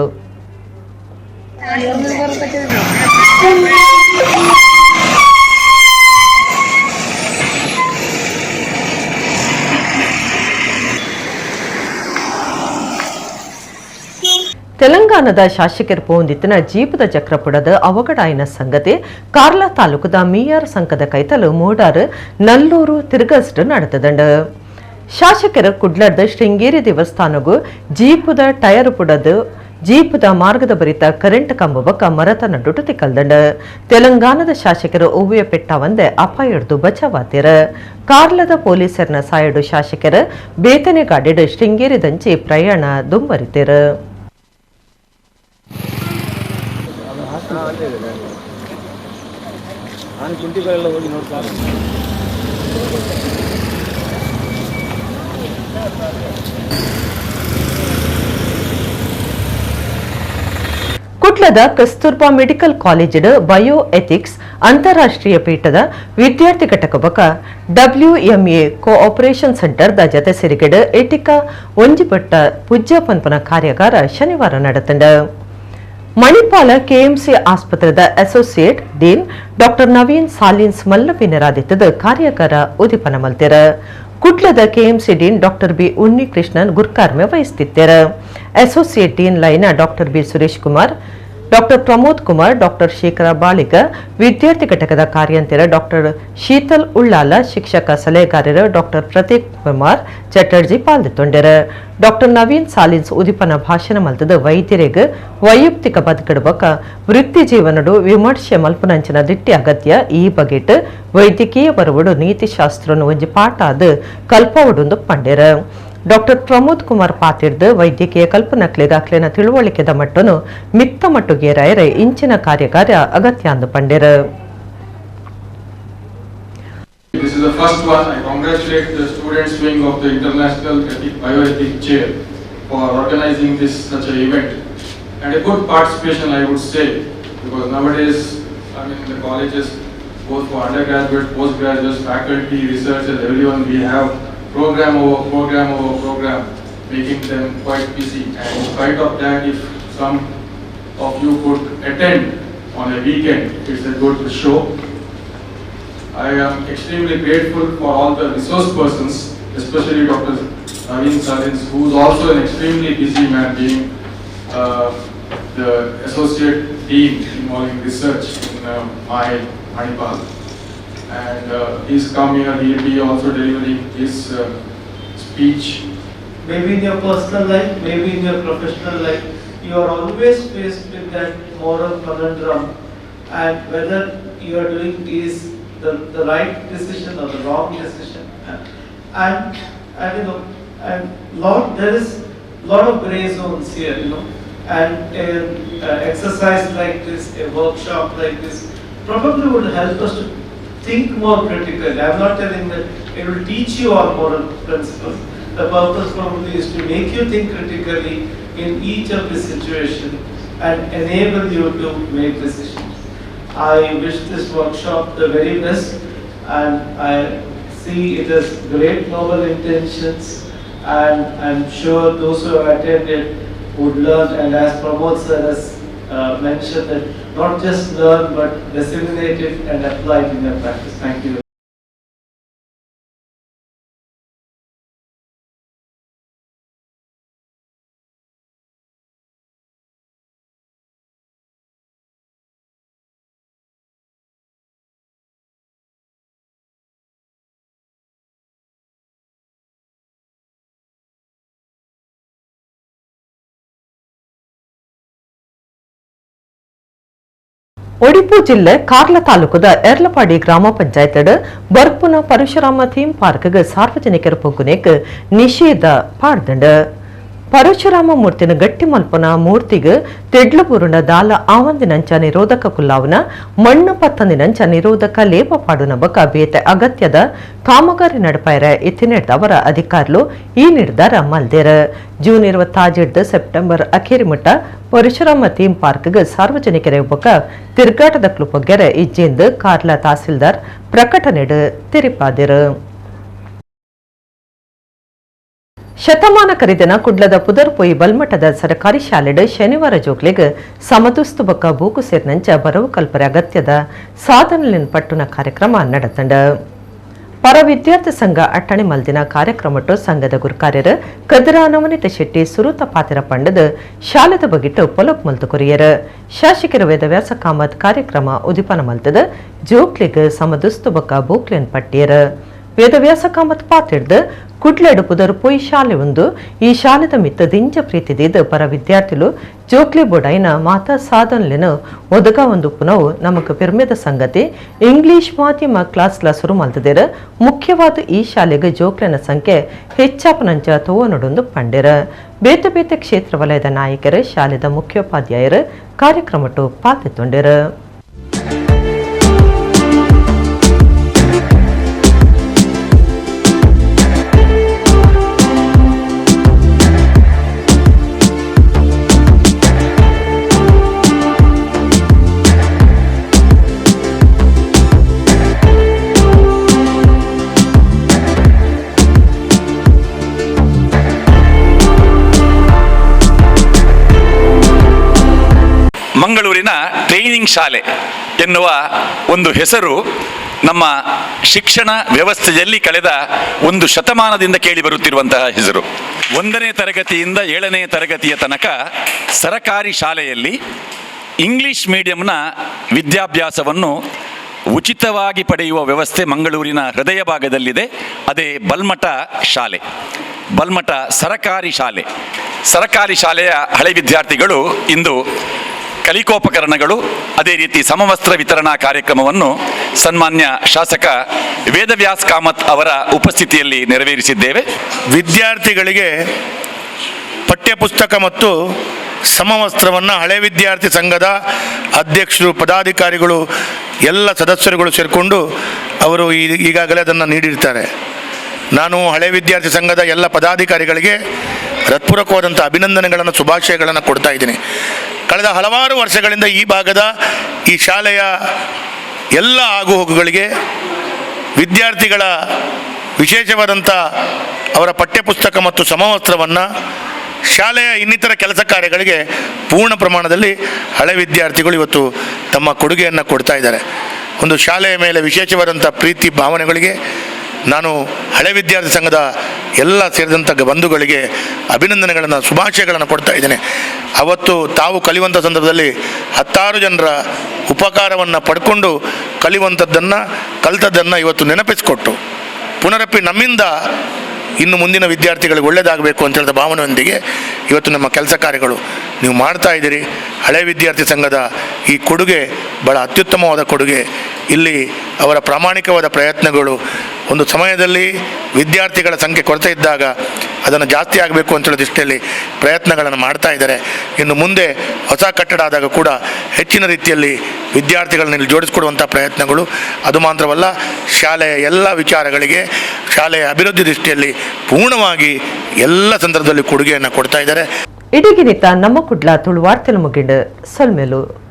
ತೆಲಂಗಾಣದ ಶಾಸಕರು ಪೋಂದಿತ್ತಿನ ಜೀಪದ ಚಕ್ರಪುಡದ ಅವಗಡಾಯಿನ ಸಂಗತಿ ಕಾರ್ಲಾ ತಾಲೂಕದ ಮೀಯಾರ್ ಸಂಘದ ಕೈತಲು ಮೋಡಾರು ನಲ್ಲೂರು ತಿರುಗಸ್ಟ್ ನಡೆತದಂಡು. ಶಾಸಕರು ಕುಡ್ಲದ ಶೃಂಗೇರಿ ದೇವಸ್ಥಾನಗೂ ಜೀಪದ ಟೈರ್ ಪುಡದು ಜೀಪದ ಮಾರ್ಗದ ಬರಿತ ಕರೆಂಟ್ ಕಂಬ ಬಕ್ಕ ಮರತ ನಡುಟು ತಿಕ್ಕಲ್ದಂಡ. ತೆಲಂಗಾಣದ ಶಾಸಕರು ಒವ್ವೆಯ ಪೆಟ್ಟ ಒಂದೇ ಅಪಾಯಡ್ದು ಬಚಾವಾತಿರ. ಕಾರ್ಲದ ಪೊಲೀಸರ್ನ ಸಾಯಡು ಶಾಸಕರು ಬೇತನೆ ಗಾಡಿಡು ಶೃಂಗೇರಿ ದಂಚಿ ಪ್ರಯಾಣ ದುಂಬರಿತಿರ. ಕುಡ್ಲದ ಕಸ್ತೂರ್ಬಾ ಮೆಡಿಕಲ್ ಕಾಲೇಜಿಡ್ ಬಯೋ ಎಥಿಕ್ಸ್ ಅಂತಾರಾಷ್ಟ್ರೀಯ ಪೀಠದ ವಿದ್ಯಾರ್ಥಿ ಘಟಕ ಬಕ ಡಬ್ಲ್ಯೂಎಂಎ ಕೋಆಪರೇಷನ್ ಸೆಂಟರ್ದ ಜತೆ ಸಿರಿಗೆಡ್ ಎಟಿಕಾ ಒಂಜಿಪಟ್ಟ ಪೂಜ್ಯ ಪನ್ಪನ ಕಾರ್ಯಾಗಾರ ಶನಿವಾರ ನಡೆತಂಡ. ಮಣಿಪಾಲ ಕೆಎಂಸಿ ಆಸ್ಪತ್ರೆದ associate dean doctor Naveen Salins ಮಲ್ಲಪಿನರಾದಿತ್ತದ ಕಾರ್ಯಾಗಾರ ಉದ್ದೀಪನ ಮಲ್ತೆರ. ಕುಡ್ಲದ KMC dean doctor B Unnikrishnan ಗುರ್ಕಾರ್ಮೆ ವಹಿಸುತ್ತಿದ್ದರು. ಅಸೋಸಿಯೇಟ್ ಡೀನ್ ಲೈನ doctor B Suresh Kumar, doctor Pramod Kumar, doctor Shekhara Baliga, ವಿದ್ಯಾರ್ಥಿ ಘಟಕದ ಕಾರ್ಯಂತರ ಡಾಕ್ಟರ್ ಶೀತಲ್ ಉಳ್ಳಾಲ, ಶಿಕ್ಷಕ ಸಲಹೆಗಾರರು ಡಾಕ್ಟರ್ ಪ್ರತೀಕ್ ಕುಮಾರ್ ಚಟರ್ಜಿ ಪಾಲ್ಗೊಂಡರು. ಡಾಕ್ಟರ್ ನವೀನ್ ಸಾಲಿನ್ಸ್ ಉದ್ದೀಪನ ಭಾಷಣ ಮಲ್ತದ ವೈದ್ಯರಿಗೆ ವೈಯಕ್ತಿಕ ಬದುಕಿಡುವಕ ವೃತ್ತಿ ಜೀವನಡು ವಿಮರ್ಶೆ ಮಲ್ಪನಂಚಿನ ದಿಟ್ಟಿ ಅಗತ್ಯ. ಈ ಬಗೆಟ್ ವೈದ್ಯಕೀಯ ಬರವಡು ನೀತಿಶಾಸ್ತ್ರನು ಒಂಜಿ ಪಾಠ ಅದು ಕಲ್ಪವಡುಂದು ಪಂಡೆರ. ಡಾಕ್ಟರ್ ಪ್ರಮೋದ್ ಕುಮಾರ್ ಪಾತಿರ್ದು ವೈದ್ಯಕೀಯ ಕಲ್ಪನಕ್ಲೆಗ್ ಅಕ್ಲೆನ ತಿಳುವಳಿಕೆದ ಮಟ್ಟನು ಮಿತ್ತ ಮಟ್ಟುಗೇರಾಯರೆ ಇಂಚಿನ ಕಾರ್ಯಗಾರ ಅಗತ್ಯ ಅಂದು ಪಂಡೆರು. This is the first one. I congratulate the students wing of the International Bioethics Chair for organizing this such an event and a good participation, I would say, because nowadays, I mean, the colleges, both for undergraduates, postgraduates, faculty, researchers, everyone, we have program over program over program, making them quite busy. And in spite of that, if some of you could attend on a weekend, it's a good show. I am extremely grateful for all the resource persons especially Dr. Naveen Salins, who is also an extremely busy man, being the associate dean involving research in my Manipal. And he's come here, he will be also delivering his speech. Maybe in your personal life, maybe in your professional life, you are always faced with that moral conundrum, and whether you are doing is the right decision or the wrong decision. And there is a lot of gray zones here, and an exercise like this, a workshop like this, probably would help us to think more critically. I am not telling that it will teach you all moral principles. The purpose probably is to make you think critically in each of the situation and enable you to make decisions. I wish this workshop the very best, and I see it as great noble intentions, and I'm sure those who have attended would learn, and as Pramod sir has mentioned, that not just learn but disseminate it and apply it in their practice. Thank you. Odipu ಜಿಲ್ಲೆ ಕಾರ್ಲ ತಾಲೂಕುದ ಎರ್ಲಪಾಡಿ ಗ್ರಾಮ ಪಂಚಾಯತ್ ಬರ್ಪುನ Parashurama theme ಪಾರ್ಕ್ಗೆ ಸಾರ್ವಜನಿಕರ ಪೊಗ್ಗುನೆಕ್ ನಿಷೇಧ ಪಾಡ್ದಂಡ. ಪರಶುರಾಮ ಮೂರ್ತಿನ ಗಟ್ಟಿ ಮಲ್ಪನ ಮೂರ್ತಿಗೆ ತೆಡ್ಲಬೂರುನ ದಾಲ ಆವಂದಿನಂಚ ನಿರೋಧಕ ಕುಲ್ಲಾವನ ಮಣ್ಣು ಪತ್ತಂದಿನಂಚ ನಿರೋಧಕ ಲೇಪ ಪಾಡುನ ಬಕ ಬೇತೆ ಅಗತ್ಯದ ಕಾಮಗಾರಿ ನಡಪಾಯರ ಇತ್ತಿನೆಡ್ದವರ ಅಧಿಕಾರಿಲು ಈ ನಿರ್ಧಾರ ಮಲ್ದೇರ. ಜೂನ್ 25 ಸೆಪ್ಟೆಂಬರ್ ಅಖೇರಿ ಮಟ್ಟ ಪರಶುರಾಮ ಥೀಮ್ ಪಾರ್ಕ್ಗೆ ಸಾರ್ವಜನಿಕರ ಬಕ ತಿರ್ಗಾಟದ ಕ್ಲುಪೊಗ್ಗೆರೆ ಇಜ್ಜೆಂದು ಕಾರ್ಲ ತಹಸೀಲ್ದಾರ್ ಪ್ರಕಟಣೆಡು ತೆರಿಪಾದಿರು. ಶತಮಾನ ಕರಿದಿನ ಕುಡ್ಲದ ಪುದರ್ಪೊಯಿ ಬಲ್ಮಠದ ಸರಕಾರಿ ಶಾಲೆಡ್ ಶನಿವಾರ ಜೋಕ್ಲೆಗ್ ಸಮದುಸ್ತು ಬೊಕ್ಕ ಬೂಕು ಸೇರಿನಂಚ ಬರವು ಕಲ್ಪರೆ ಅಗತ್ಯದ ಸಾಧನಲಿನ ಪಟ್ಟುನ ಕಾರ್ಯಕ್ರಮ ನಡೆತಂಡ. ಪರ ವಿದ್ಯಾರ್ಥಿ ಸಂಘ ಅಟ್ಟಣೆ ಮಲ್ದಿನ ಕಾರ್ಯಕ್ರಮಟ್ಟು ಸಂಘದ ಗುರುಕಾರ್ಯರು ಕದರ ನವನಿತ ಶೆಟ್ಟಿ ಸುರುತ ಪಾತಿರ ಪಂಡದ ಶಾಲೆದ ಬಗಿಟ್ಟು ಪೊಲಪ್ ಮಲ್ತು ಕೊರಿಯರ್. ಶಾಸಕರ ವೇದವ್ಯಾಸ ಕಾಮತ್ ಕಾರ್ಯಕ್ರಮ ಉದಿಪನ ಮಲ್ತದ ಜೋಕ್ಲೆಗ್ ಸಮದುಸ್ತು ಬೊಕ್ಕ ಬೂಕ್ಲೆನ್ ಪಟ್ಟಿಯರ್. ವೇದವ್ಯಾಸ ಕಾಮತ್ ಪಾತಿಡ್ದು ಕುಡ್ಲಡು ಪುದರ್ ಪೊಯ್ ಶಾಲೆ ಒಂದು ಈ ಶಾಲೆದ ಮಿತ್ತ ದಿಂಜ ಪ್ರೀತಿದಿದ್ದು ಪರ ವಿದ್ಯಾರ್ಥಿಲು ಜೋಕ್ಲಿ ಬೋಡೈನ ಮಾತಾ ಸಾಧನಲೆನು ಒದಗ ಒಂದು ಪುನವು ನಮಕ್ ಪೆರ್ಮೆದ ಸಂಗತಿ. ಇಂಗ್ಲಿಷ್ ಮಾಧ್ಯಮ ಕ್ಲಾಸ್ಲ ಸುರು ಮಲ್ತದಿರ ಮುಖ್ಯವಾದ ಈ ಶಾಲೆಗೆ ಜೋಕ್ಲೆನ ಸಂಖ್ಯೆ ಹೆಚ್ಚಾಪನಂಚ ತೋವನೊಡೊಂದು ಪಂಡೆರ. ಬೇತೆ ಬೇತೆ ಕ್ಷೇತ್ರ ವಲಯದ ನಾಯಕರು ಶಾಲೆದ ಮುಖ್ಯೋಪಾಧ್ಯಾಯರು ಕಾರ್ಯಕ್ರಮಟ್ಟು ಪಾಲ್ಗೊಂಡರು. ಮಂಗಳೂರಿನ ಟ್ರೈನಿಂಗ್ ಶಾಲೆ ಎನ್ನುವ ಒಂದು ಹೆಸರು ನಮ್ಮ ಶಿಕ್ಷಣ ವ್ಯವಸ್ಥೆಯಲ್ಲಿ ಕಳೆದ ಒಂದು ಶತಮಾನದಿಂದ ಕೇಳಿ ಬರುತ್ತಿರುವಂತಹ ಹೆಸರು. 1ನೇ ತರಗತಿಯಿಂದ 7ನೇ ತರಗತಿಯ ತನಕ ಸರಕಾರಿ ಶಾಲೆಯಲ್ಲಿ ಇಂಗ್ಲಿಷ್ ಮೀಡಿಯಂನ ವಿದ್ಯಾಭ್ಯಾಸವನ್ನು ಉಚಿತವಾಗಿ ಪಡೆಯುವ ವ್ಯವಸ್ಥೆ ಮಂಗಳೂರಿನ ಹೃದಯ ಭಾಗದಲ್ಲಿದೆ. ಅದೇ ಬಲ್ಮಠ ಶಾಲೆ, ಬಲ್ಮಠ ಸರಕಾರಿ ಶಾಲೆ. ಸರಕಾರಿ ಶಾಲೆಯ ಹಳೆ ವಿದ್ಯಾರ್ಥಿಗಳು ಇಂದು ಕಲಿಕೋಪಕರಣಗಳು, ಅದೇ ರೀತಿ ಸಮವಸ್ತ್ರ ವಿತರಣಾ ಕಾರ್ಯಕ್ರಮವನ್ನು ಸನ್ಮಾನ್ಯ ಶಾಸಕ ವೇದವ್ಯಾಸ್ ಕಾಮತ್ ಅವರ ಉಪಸ್ಥಿತಿಯಲ್ಲಿ ನೆರವೇರಿಸಿದ್ದೇವೆ. ವಿದ್ಯಾರ್ಥಿಗಳಿಗೆ ಪಠ್ಯಪುಸ್ತಕ ಮತ್ತು ಸಮವಸ್ತ್ರವನ್ನು ಹಳೆ ವಿದ್ಯಾರ್ಥಿ ಸಂಘದ ಅಧ್ಯಕ್ಷರು, ಪದಾಧಿಕಾರಿಗಳು, ಎಲ್ಲ ಸದಸ್ಯರುಗಳು ಸೇರಿಕೊಂಡು ಅವರು ಈಗಾಗಲೇ ಅದನ್ನು ನೀಡಿರ್ತಾರೆ. ನಾನು ಹಳೆ ವಿದ್ಯಾರ್ಥಿ ಸಂಘದ ಎಲ್ಲ ಪದಾಧಿಕಾರಿಗಳಿಗೆ ಹೃತ್ಪೂರ್ವಕವಾದಂಥ ಅಭಿನಂದನೆಗಳನ್ನು, ಶುಭಾಶಯಗಳನ್ನು ಕೊಡ್ತಾ ಇದ್ದೀನಿ. ಕಳೆದ ಹಲವಾರು ವರ್ಷಗಳಿಂದ ಈ ಭಾಗದ ಈ ಶಾಲೆಯ ಎಲ್ಲ ಆಗುಹೋಗುಗಳಿಗೆ ವಿದ್ಯಾರ್ಥಿಗಳ ವಿಶೇಷವಾದಂಥ ಅವರ ಪಠ್ಯಪುಸ್ತಕ ಮತ್ತು ಸಮವಸ್ತ್ರವನ್ನು, ಶಾಲೆಯ ಇನ್ನಿತರ ಕೆಲಸ ಕಾರ್ಯಗಳಿಗೆ ಪೂರ್ಣ ಪ್ರಮಾಣದಲ್ಲಿ ಹಳೆ ವಿದ್ಯಾರ್ಥಿಗಳು ಇವತ್ತು ತಮ್ಮ ಕೊಡುಗೆಯನ್ನು ಕೊಡ್ತಾ ಇದ್ದಾರೆ. ಒಂದು ಶಾಲೆಯ ಮೇಲೆ ವಿಶೇಷವಾದಂಥ ಪ್ರೀತಿ ಭಾವನೆಗಳಿಗೆ ನಾನು ಹಳೆ ವಿದ್ಯಾರ್ಥಿ ಸಂಘದ ಎಲ್ಲ ಸೇರಿದಂಥ ಬಂಧುಗಳಿಗೆ ಅಭಿನಂದನೆಗಳನ್ನು, ಶುಭಾಶಯಗಳನ್ನು ಕೊಡ್ತಾ ಇದ್ದೇನೆ. ಅವತ್ತು ತಾವು ಕಲಿಯುವಂಥ ಸಂದರ್ಭದಲ್ಲಿ ಹತ್ತಾರು ಜನರ ಉಪಕಾರವನ್ನು ಪಡ್ಕೊಂಡು ಕಲಿಯುವಂಥದ್ದನ್ನು, ಕಲಿತದ್ದನ್ನು ಇವತ್ತು ನೆನಪಿಸಿಕೊಟ್ಟು ಪುನರಪಿ ನಮ್ಮಿಂದ ಇನ್ನು ಮುಂದಿನ ವಿದ್ಯಾರ್ಥಿಗಳಿಗೆ ಒಳ್ಳೆಯದಾಗಬೇಕು ಅಂತ ಹೇಳಿದ ಭಾವನೆಯೊಂದಿಗೆ ಇವತ್ತು ನಮ್ಮ ಕೆಲಸ ಕಾರ್ಯಗಳು ನೀವು ಮಾಡ್ತಾ ಇದ್ದೀರಿ. ಹಳೆ ವಿದ್ಯಾರ್ಥಿ ಸಂಘದ ಈ ಕೊಡುಗೆ ಭಾಳ ಅತ್ಯುತ್ತಮವಾದ ಕೊಡುಗೆ. ಇಲ್ಲಿ ಅವರ ಪ್ರಾಮಾಣಿಕವಾದ ಪ್ರಯತ್ನಗಳು, ಒಂದು ಸಮಯದಲ್ಲಿ ವಿದ್ಯಾರ್ಥಿಗಳ ಸಂಖ್ಯೆ ಕೊರತೆ ಇದ್ದಾಗ ಅದನ್ನು ಜಾಸ್ತಿ ಆಗಬೇಕು ಅಂತ ಹೇಳೋ ದೃಷ್ಟಿಯಲ್ಲಿ ಪ್ರಯತ್ನಗಳನ್ನು ಮಾಡ್ತಾ ಇದ್ದಾರೆ. ಇನ್ನು ಮುಂದೆ ಹೊಸ ಕಟ್ಟಡ ಆದಾಗ ಕೂಡ ಹೆಚ್ಚಿನ ರೀತಿಯಲ್ಲಿ ವಿದ್ಯಾರ್ಥಿಗಳನ್ನ ಇಲ್ಲಿ ಜೋಡಿಸಿಕೊಡುವಂಥ ಪ್ರಯತ್ನಗಳು, ಅದು ಮಾತ್ರವಲ್ಲ ಶಾಲೆಯ ಎಲ್ಲ ವಿಚಾರಗಳಿಗೆ, ಶಾಲೆಯ ಅಭಿವೃದ್ಧಿ ದೃಷ್ಟಿಯಲ್ಲಿ ಪೂರ್ಣವಾಗಿ ಎಲ್ಲ ಸಂದರ್ಭದಲ್ಲಿ ಕೊಡುಗೆಯನ್ನು ಕೊಡ್ತಾ ಇದ್ದಾರೆ. ಇಡೀಗಿನಿತ ನಮ್ಮ ಕುಡ್ಲ ತುಳುವಾರ್ತೆಲು ಮುಗಿಂಡು ಸೊಲ್ಮೆಲು.